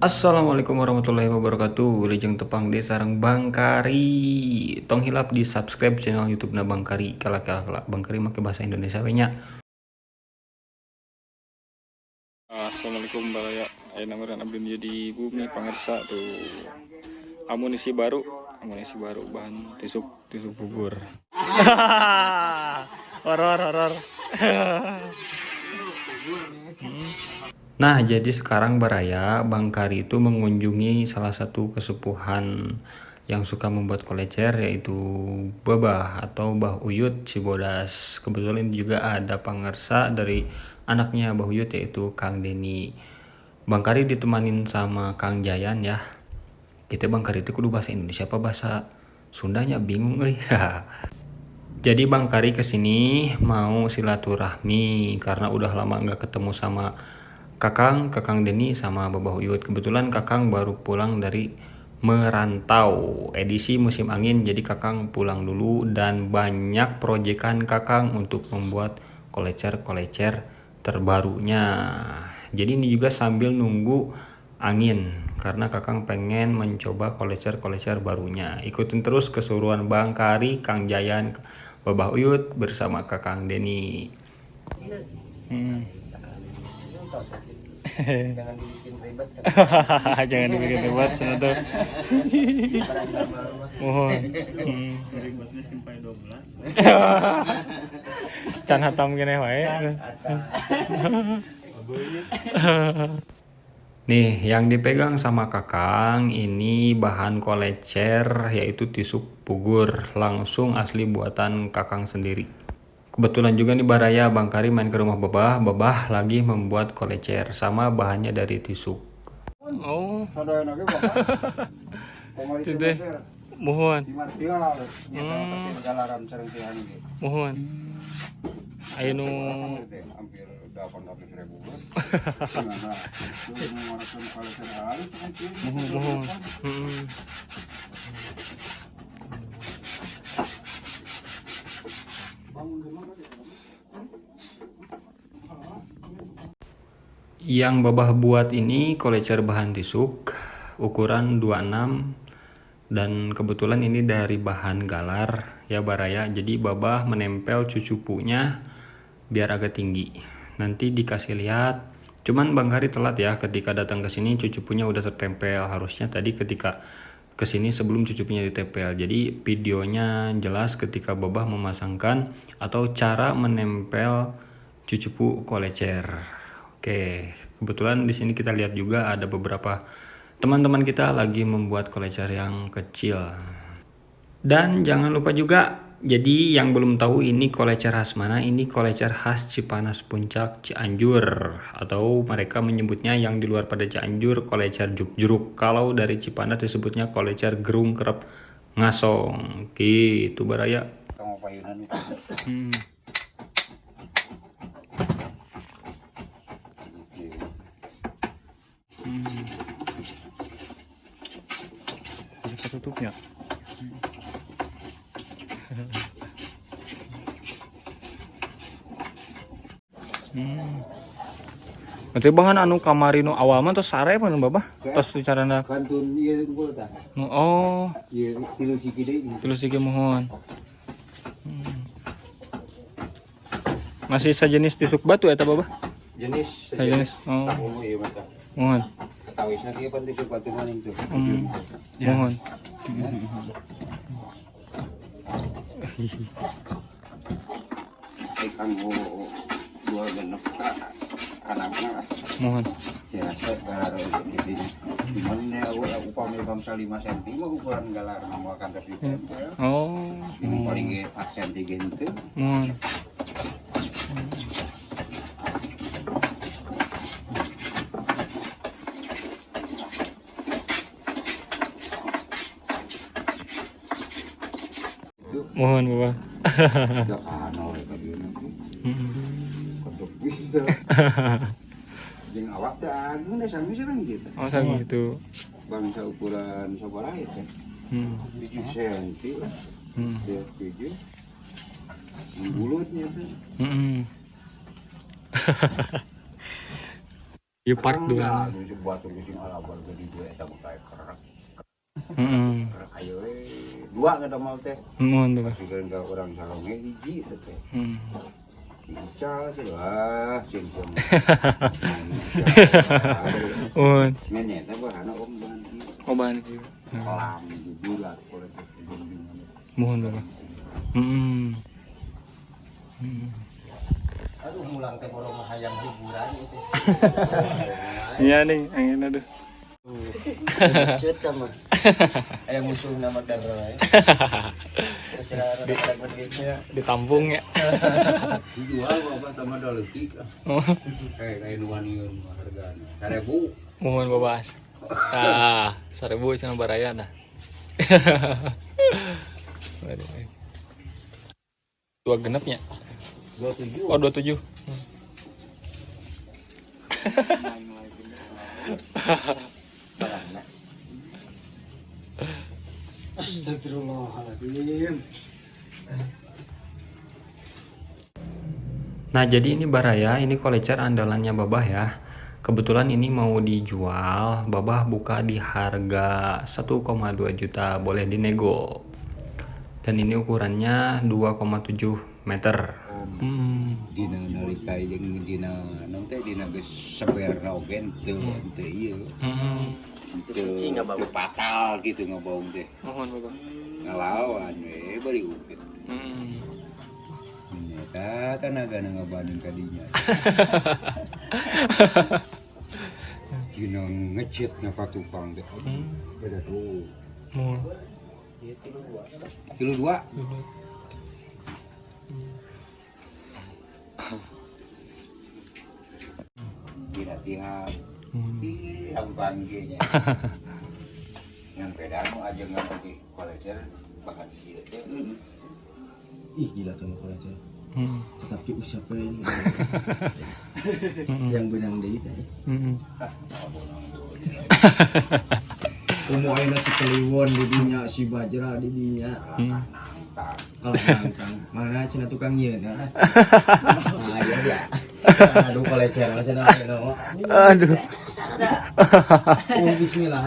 Assalamualaikum warahmatullahi wabarakatuh. Wilujeng tepang deui sareng Bang Kari. Tong hilap di subscribe channel YouTube na Bang Kari. Kala kala kala Bang Kari make bahasa Indonesia we nya. Assalamualaikum baraya. Ayeuna meureun abdi nuju di bumi pangersa tuh. Amunisi baru bahan tusuk tusuk bubur. Horor horor. Nah, jadi sekarang baraya Bang Kari itu mengunjungi salah satu kesepuhan yang suka membuat kolecer, yaitu Babah atau Bah Uyut Cibodas. Kebetulan juga ada pangersa dari anaknya Bah Uyut, yaitu Kang Deni. Bang Kari ditemanin sama Kang Jayan ya. Itu Bang Kari itu kudu bahasa Indonesia apa bahasa Sundanya, bingung euy. Jadi Bang Kari kesini mau silaturahmi karena udah lama nggak ketemu sama Kakang Deni sama Babah Uyut. Kebetulan Kakang baru pulang dari merantau edisi musim angin, jadi Kakang pulang dulu dan banyak proyekan Kakang untuk membuat kolecer-kolecer terbarunya. Jadi ini juga sambil nunggu angin karena Kakang pengen mencoba kolecer-kolecer barunya. Ikutin terus keseruan Bang Kari, Kang Jayan, Babah Uyut bersama Kakang Deni. Jangan dibikin ribet kan. Jangan dibikin ribet sana tuh. Mohon. Ribetnya sampai 12. Can hatam gini wae. Nih, yang dipegang sama Kakang ini bahan kolecer, yaitu tusuk pugur, langsung asli buatan Kakang sendiri. Kebetulan juga nih baraya Bang Kari main ke rumah Babah, Babah lagi membuat kolecer sama bahannya dari tusuk. Oh. Itu deh. Mohon. Mohon. Ayo nu hampir 800.000. Mohon. Yang Babah buat ini kolecer bahan tusuk ukuran 26 dan kebetulan ini dari bahan galar ya baraya. Jadi Babah menempel cucupunya biar agak tinggi. Nanti dikasih lihat. Cuman Bang Kari telat ya, ketika datang ke sini cucupunya udah tertempel. Harusnya tadi ketika kesini sebelum cucupunya ditempel. Jadi videonya jelas ketika Babah memasangkan atau cara menempel cucupu kolecer. Oke, kebetulan di sini kita lihat juga ada beberapa teman-teman kita lagi membuat kolecer yang kecil. Dan jangan lupa juga, jadi yang belum tahu ini kolecer khas mana, ini kolecer khas Cipanas Puncak Cianjur, atau mereka menyebutnya yang di luar pada Cianjur kolecer juk-jeruk. Kalau dari Cipanas disebutnya kolecer gerung kerep ngasong. Gitu baraya. Bisa tutupnya. Berarti bahan anu kamari nu awal mah tos sare pan Babah? Tos dicarana. Kantun ieu unggul tah. Oh. Ieu tilu siki deui. Tilu siki mohon. Masih sejenis tusuk batu eta Babah? Jenis sejenis. Oh. Ieu mah tah. Mohon. Katawisna kieu pan tusuk batu maning tuh. Mohon. Eh kanggo dua genep kanapna lah. Mohon. Saya galar gitu. Cuman ya upami bangsa 5 cm mah ukuran galar mah kantos ditempel. Oh. Ini paling ge 4 cm ge henteu. Mohon. Mohon Bapak. Ya ano tadi nanti. Jeung awak teh ageung deh sami sareng gitu. Oh, sami gitu. Bangsa ukuran sabaraha teh? 7 cm lah. 7. Bulutnya tuh. Ieu part 2. Anu si batur geus ngalabar gede dua eta mah kayak kerek. Heeh. Ayo we dua ngadamal teh. Muhun Babah. Kasihkeun ka urang saronge hiji teh. Heeh. Ical teh lah cing cing. Muhun. Ngan nyata bahana om bahan ieu. Oh bahan ieu. Kolam bulat boleh teh. Muhun Babah. Heeh. Heeh. Aduh mulang teh borong mah hayang hiburan itu. Iya nih, angin aduh. Cut mah. Aya musuh nama darah we. Ya, ditampung ya. Dijual bapak tambah da leutik ah. Oh. Kayak kayak nu waniun hargana. 1000. Muhun Babah. Tah, 1000 cenah baraya tah. Waduh. Dua genepnya. 27. Oh, 27. Astagfirullahaladzim. Nah, jadi ini baraya, ini kolecer andalannya Babah ya. Kebetulan ini mau dijual, Babah buka di harga 1,2 juta, boleh dinego. Dan ini ukurannya 2,7 meter. Dina nalika jeung dina naon teh dina geus seberna oge teu teu ieu. Teu teu fatal gitu ngabaung teh. Muhun Babah. Ngalawan we bari upit. Heeh. Nyata tanagana ngabanding ka dinya. Dina ngecet na ka tukang teh. Beda tuh. Muhun. Tilu dua. Dina tihang. Ih, hampang ge nya. Ngan beda nu ajengan oge kolecer bahan ieu teh. Ih gila tuh kolecer. Tapi usap we. Yang benang deui teh. Heeh. Komo ayeuna si Kliwon di dinya, si Bajra di dinya. Kalau nangkang, mana cenah tukang nyieun ah. Nah, iya dia. Aduh kolecer cenah ayeuna. Aduh. Oh bismillah.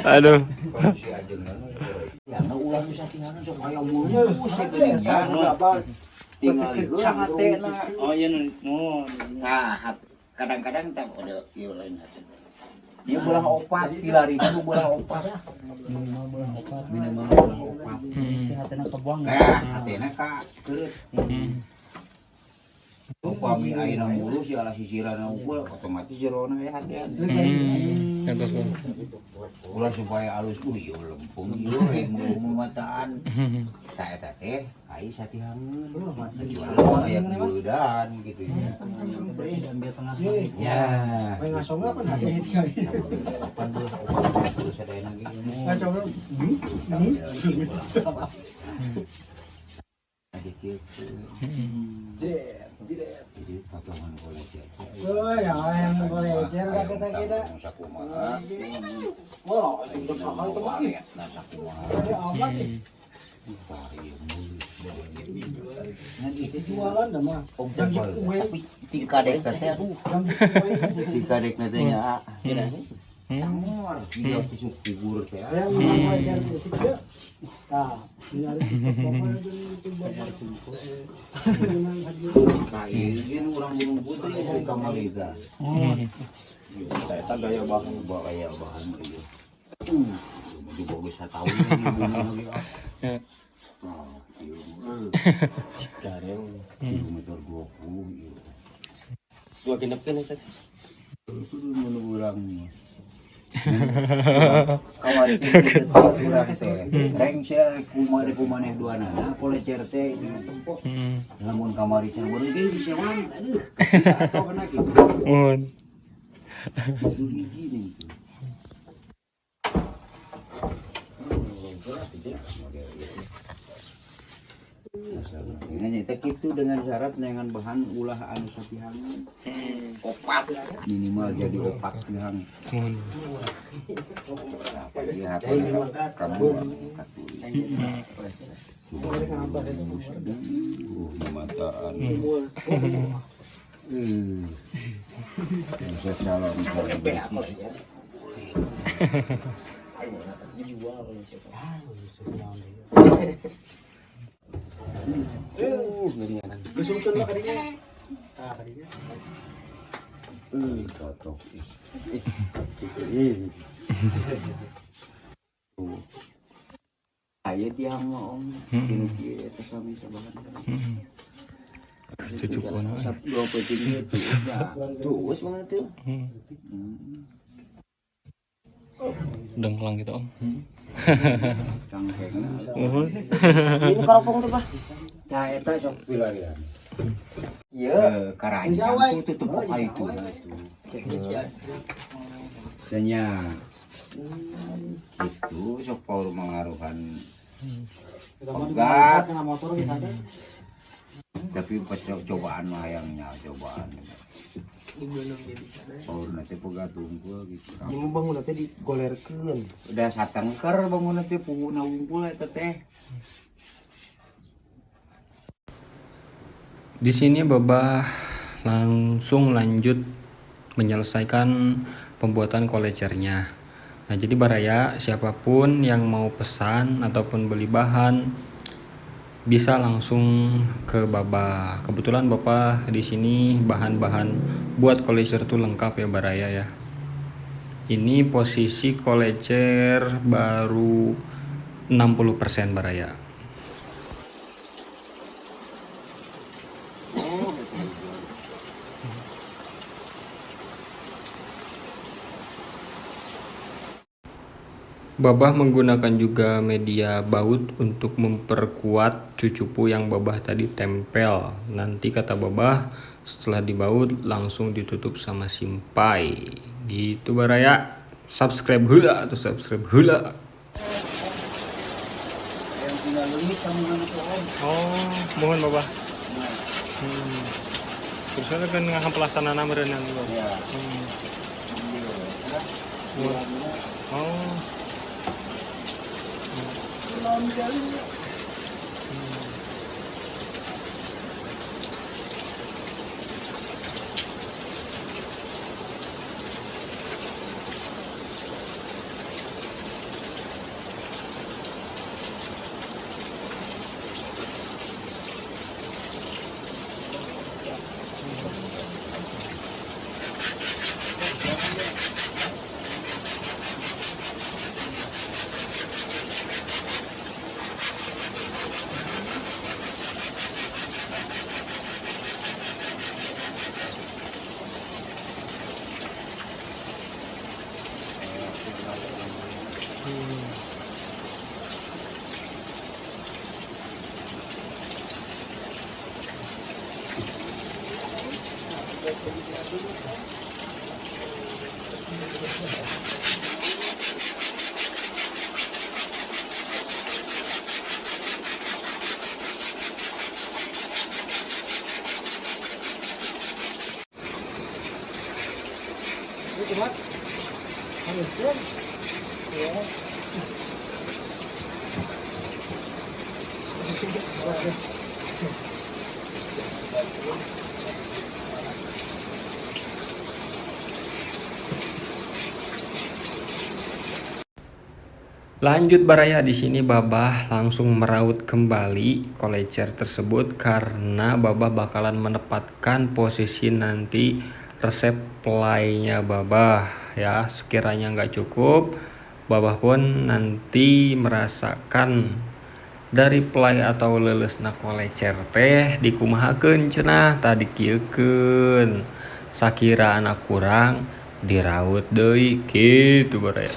Aduh. Si ajengan ya nu ulah bisa tinggalan sok aya mulus teh nya. Tinggal hatena. Oh iya nu. Nah, kadang-kadang teh udah ieu lain hate. Dia belah opat, pilari itu belah opat. Minimal belah opat. Minimal belah opat. Si hatena kebuang. Nah, hatena ka keut. Upami ayeuna mulus ya ala sisirana unggul otomatis jerona we hatean. Contoh Babah. Ulah supaya alus ieu lempung ieu we mataan. Tah eta teh ai satihangeun. Kecuali aya keuleudan gitu nya. Ya. Ngasongna pan hade tinggal. Opan belah opat sadayana ge. Ngasongna. Jadi potongan kolecer. Oh ya, yang kolecer kata kita. Sakumaha. Wah, itu saha itu mah. Nah, sakumaha. Ada amat ih. Ngan itu Jualan dah mah. Om tapi tingkah dek teh aduh. Tingkah dek teh nya. Cangor, gila tusuk kubur teh. Yang kolecer musik dia. Tah, ini ada pokoknya itu bapak. Nah, ieu urang Gunung Putri di kamar kita. Eta gaya bahan gaya bahan ieu. Juga geus sataun ini bumi lagi ah. Tah, ieu. Gareng. Kilometer 20 ieu. Dua genep kan eta. Itu mun urang. Kawari urang teh. Rengser kumaha kumaneh duanana kolecer teh tempo. Lamun kamari cenah beureuh ge disewaan aduh. Atau kena kitu. Muhun. Itu hiji nih. Dengan nyata gitu dengan syarat dengan bahan ulah anu sapihangan. Opat minimal jadi opat pihang. Muhun. Iya hatena kamu mataan. Gesungkeun mah kadinya. Tah kadinya. Cocok. Aya tiang mah om. Kinu kieu eta sami sabahan. Cucupuna. Dua peuting itu. Tuh, mah tuh. Dengklang gitu om. Cangkengna. Muhun. Ini karopong tuh, Pak. Tah eta sok pilarian. Iya. Karanjang tuh tutup ka itu tuh. Tanya itu sok power mengaruhan pegat. Tapi cobaan lah hayangnya cobaan. Power nanti pegat unggul gitu. Ini bangun nanti digolerkeun. Udah satengker bangun nanti puguhna unggul eta teh. Di sini Babah langsung lanjut menyelesaikan pembuatan kolecernya. Nah, jadi baraya siapapun yang mau pesan ataupun beli bahan bisa langsung ke Babah. Kebetulan Bapak di sini bahan-bahan buat kolecer tuh lengkap ya baraya ya. Ini posisi kolecer baru 60% baraya. Babah menggunakan juga media baut untuk memperkuat cucupu yang Babah tadi tempel. Nanti kata Babah setelah dibaut langsung ditutup sama simpai. Gitu baraya. Subscribe heula atau subscribe heula. Oh, mohon Babah. Terus ada kan ngahampelasanana meureunnan Babah. Ya. Oh. Lanjut baraya, di sini Babah langsung meraut kembali kolecer tersebut karena Babah bakalan menempatkan posisi nanti resep playnya Babah ya. Sekiranya nggak cukup, Babah pun nanti merasakan dari play atau lelesna kolecer teh dikumahakeun cenah tadi kieukeun. Sakira anak kurang diraut deui kitu baraya.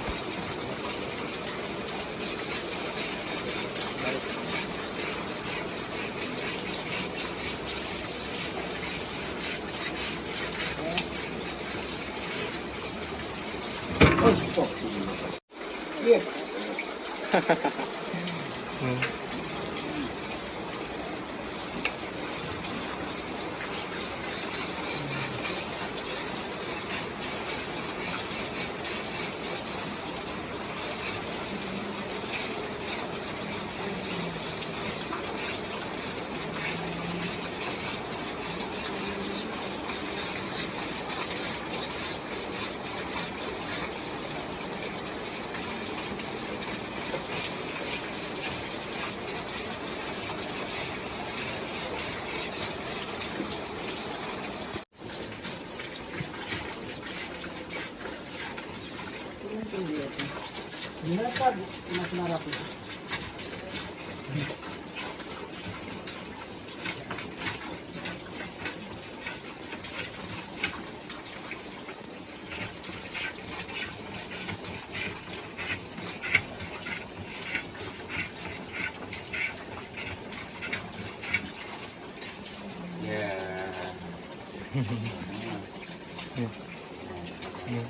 Ya.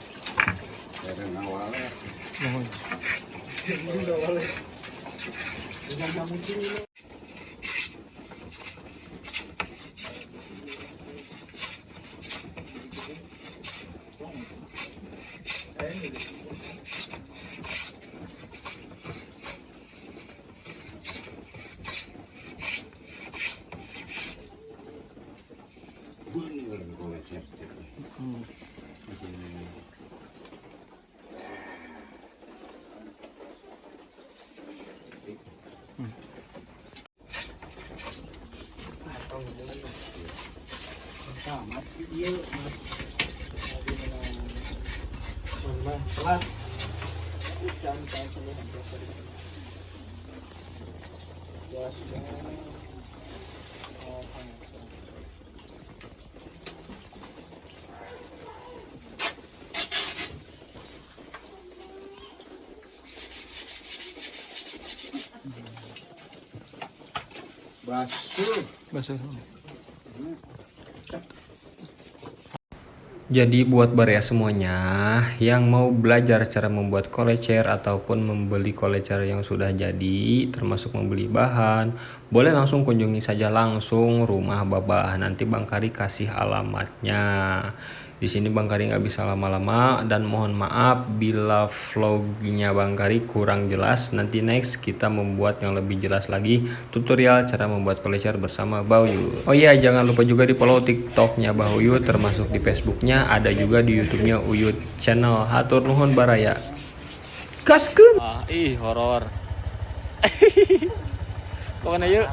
Dari awalnya. Nuhun. Bener kolecer teh. Basuh. Basuh. Jadi buat Baraya semuanya yang mau belajar cara membuat kolecer ataupun membeli kolecer yang sudah jadi, termasuk membeli bahan, boleh langsung kunjungi saja langsung rumah Babah. Nanti Bang Kari kasih alamatnya. Di sini Bang Kari nggak bisa lama-lama dan mohon maaf bila vlognya Bang Kari kurang jelas. Nanti next kita membuat yang lebih jelas lagi tutorial cara membuat kolecer bersama Bah Uyut. Oh iya, jangan lupa juga di follow TikToknya Bah Uyut, termasuk di Facebooknya, ada juga di YouTube-nya Uyut Channel. Hatur nuhun Baraya. Gaskeun. Ah, ih horor. Pokoknya yuk.